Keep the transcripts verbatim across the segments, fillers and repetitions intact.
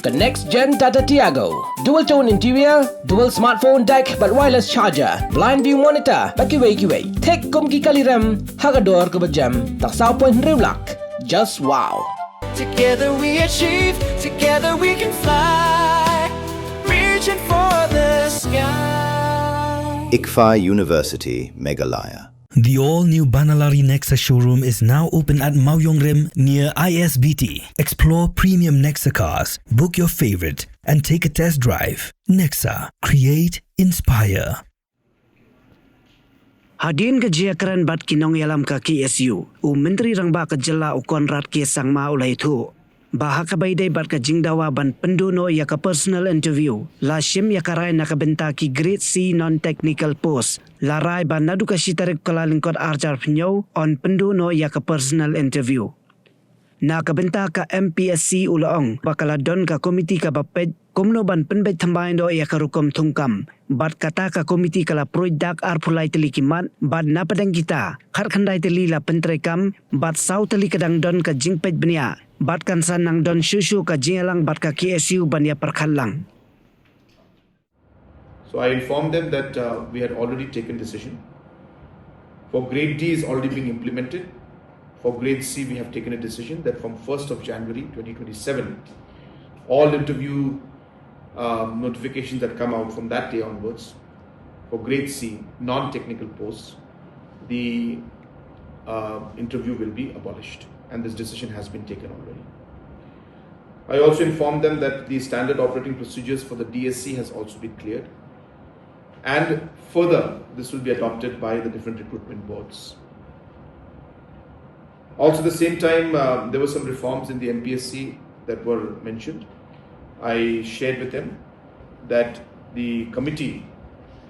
The next gen Tata Tiago. Dual tone interior, dual smartphone deck, bad wireless charger, blind view monitor, bad kiwei kiwei. Thik kum ki kali rem, ha ka dor kaba jem, tang saw point hynriew lak. Just wow. Together we achieve, together we can fly. Reaching for the sky. ICFAI University, Meghalaya. The all-new Banalari Nexa showroom is now open at Mawiong Rim near I S B T. Explore premium Nexa cars, book your favorite, and take a test drive. Nexa, create, inspire. Hadien ka jingïakren bad ki nongïalam ka K S U, u Myntri Rangbah ka jylla u Conrad K Sangma u la ïathuh ba ha kaba ïadei bad ka jingdawa ban pynduh noh ïa ka personal interview, la shim ïa ka rai na ka bynta ki Grade C non-technical post. La rai ba naduh ka shi tarik Kyllalyngkot arhajar hynñiew yn pynduh noh ïa ka personal interview. Na ka bynta ka M P S C u la ong ba ka la don ka komiti kaba peit kumno ban pynbeit thymmai noh ïa ka rukom thungkam. Bad kata ka komiti ka la pruid dak arphew lai tylli ki mat, bad na pdeng kita, khatkhyndai tylli la pyntreikam, bad saw tylli ka dang don ka jingpeit bniah, bad kan sa nang don shuh shuh ka jingïalang bad ka K S U ban ïa pyrkhat lang. So I informed them that, uh, we had already taken decision. For grade D is already being implemented. For grade C, we have taken a decision that from first of January twenty twenty-seven, all interview, um, notifications that come out from that day onwards for grade C, non-technical posts, the, uh, interview will be abolished. And this decision has been taken already. I also informed them that the standard operating procedures for the D S C has also been cleared. And further, this will be adopted by the different recruitment boards. Also, at the same time, uh, there were some reforms in the M P S C that were mentioned. I shared with them that the committee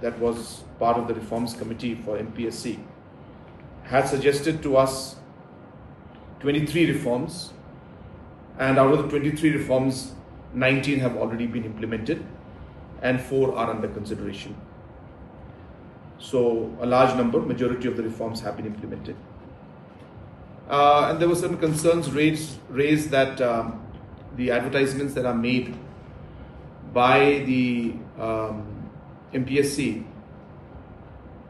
that was part of the reforms committee for M P S C had suggested to us twenty-three reforms, and out of the twenty-three reforms, nineteen have already been implemented and four are under consideration. So a large number, majority of the reforms have been implemented. Uh, and there were certain concerns raised, raised that, um, the advertisements that are made by the, um, M P S C,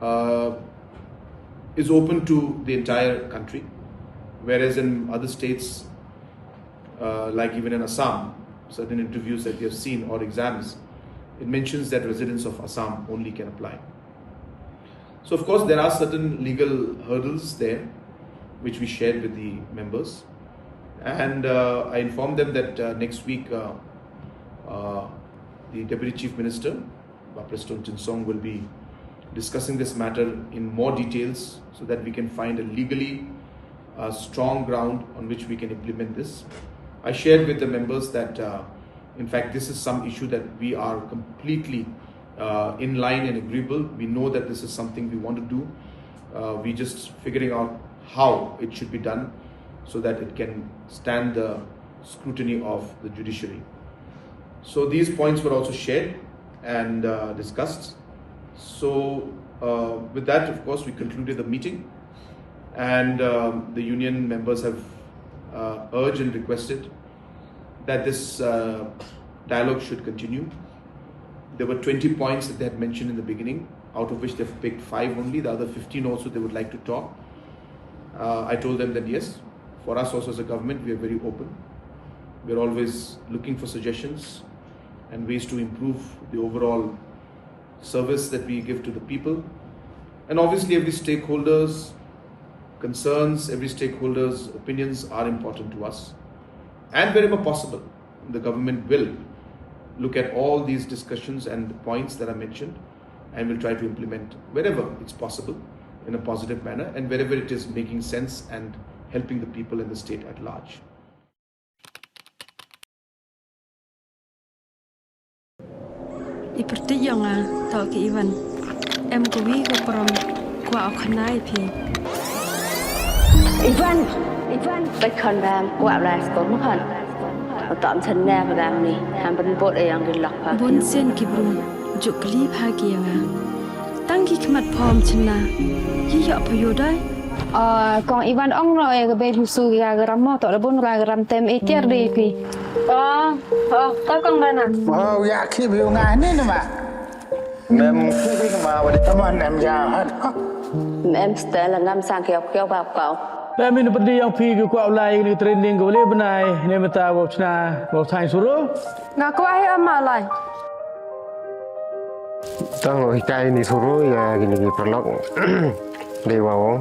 uh, is open to the entire country, whereas in other states, uh, like even in Assam, certain interviews that we have seen or exams, it mentions that residents of Assam only can apply. So, of course, there are certain legal hurdles there, which we shared with the members. And, uh, I informed them that, uh, next week, uh, uh, the Deputy Chief Minister, Bah Prestone Tynsong, will be discussing this matter in more details so that we can find a legally, uh, strong ground on which we can implement this. I shared with the members that, uh, in fact, this is some issue that we are completely, uh, in line and agreeable. We know that this is something we want to do. Uh, we're just figuring out how it should be done so that it can stand the scrutiny of the judiciary. So these points were also shared and, uh, discussed. So, uh, with that, of course, we concluded the meeting, and, um, the union members have, uh, urged and requested that this, uh, dialogue should continue. There were twenty points that they had mentioned in the beginning, out of which they've picked five only. The other fifteen also, they would like to talk. Uh, I told them that yes, for us also as a government, we are very open. We are always looking for suggestions and ways to improve the overall service that we give to the people. And obviously, every stakeholder's concerns, every stakeholder's opinions are important to us. And wherever possible, the government will look at all these discussions and the points that I mentioned, and will try to implement wherever it's possible in a positive manner and wherever it is making sense and helping the people and the state at large. I pyrthei ïa nga, to ki Ivan. Em kawi ka prom, kwah u khana ïa phi. Ivan! Ivan! Bad khon bam, kwah u lai skul ma khon. Uta am chen ne ba bam ni, ham ban bot ïa yang ki lok pa. Bun sien ki briew, juk kli pha ki ïa nga. Tang ki khmat phom chen na, yi ïoh pha ïoh dai. Kong Ivan ong noh ïa ka bei phi su ki ka gram mo, toh da bun ka gram tem ïa tiar dei phi. Oh, oh, to kong Rana. Oh, ïa ki bi nga ni na ma. Mem ki bi ma wa di. Tama nem ja hat. Mem stel ngam sang kiok kiok bap kau. Mem in pedi yang phi ki kwah ulai ni training ko le benai ne meta wa chna wa thang suru. Nga kwah hi ama lai. Tang hikai ni suru ïa kini ki paralok. Dei wa ong.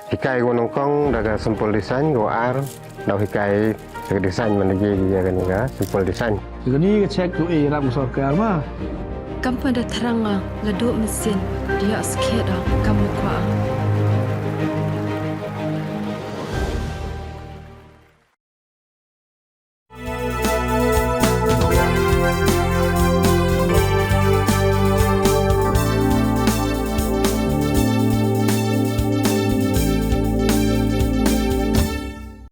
Hikai ko nongkong da ka simple design ko ar. Dau hikai ka design man ji ïa kani ka simple design. Kani ka check tu eh rap sorkar ma. Kam pynda thrang nga la duh mesin dia skhet kam kwah.